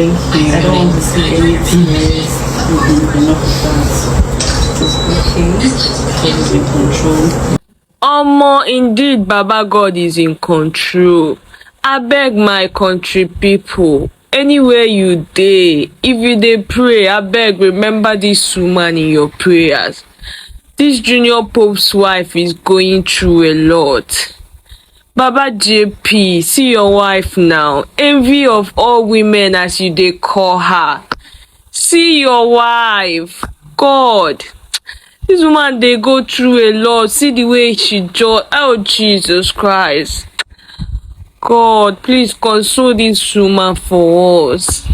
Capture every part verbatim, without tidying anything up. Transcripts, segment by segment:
I don't want to see any tears. Enough of that. It's okay. God is in control. Omo, indeed, Baba God is in control. Abeg, my country people, anywhere you dey, if you dey pray, abeg remember this woman in your prayers. This Junior Pope's wife is going through a lot. Baba J P, see your wife now. Envy of all women, as you dey call her. See your wife. God, this woman dey go through a lot. See the way she just, oh, Jesus Christ. God, please console this woman for us.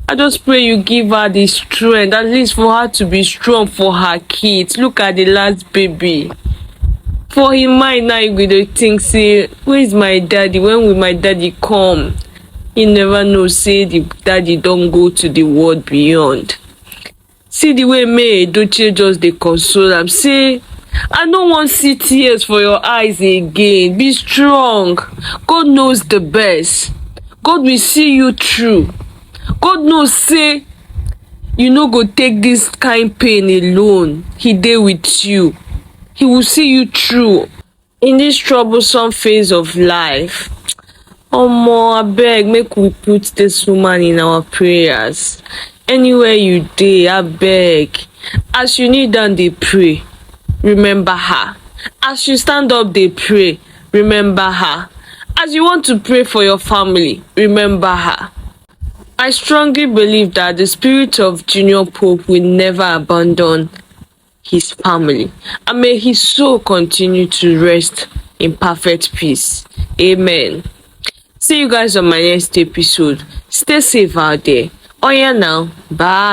I just pray you give her the strength, at least for her to be strong for her kids. Look at the last baby. For him mind now, you go dey think say, "Where is my daddy? When will my daddy come?" He never know say the daddy don go to the world beyond. See the way May Edochie just dey console am, say, "I no wan see tears for your eyes again. Be strong. God knows the best. God will see you through. God knows say you no go take this kind pain alone. He dey with you. He will see you through in this troublesome phase of life." Omo, abeg, make we put this woman in our prayers. Anywhere you dey, abeg, as you kneel down dey pray, remember her. As you stand up dey pray, remember her. As you want to pray for your family, remember her. I strongly believe that the spirit of Junior Pope will never abandon his family, and may his soul continue to rest in perfect peace. Amen. See you guys on my next episode. Stay safe out there. Oh yeah, now. Bye.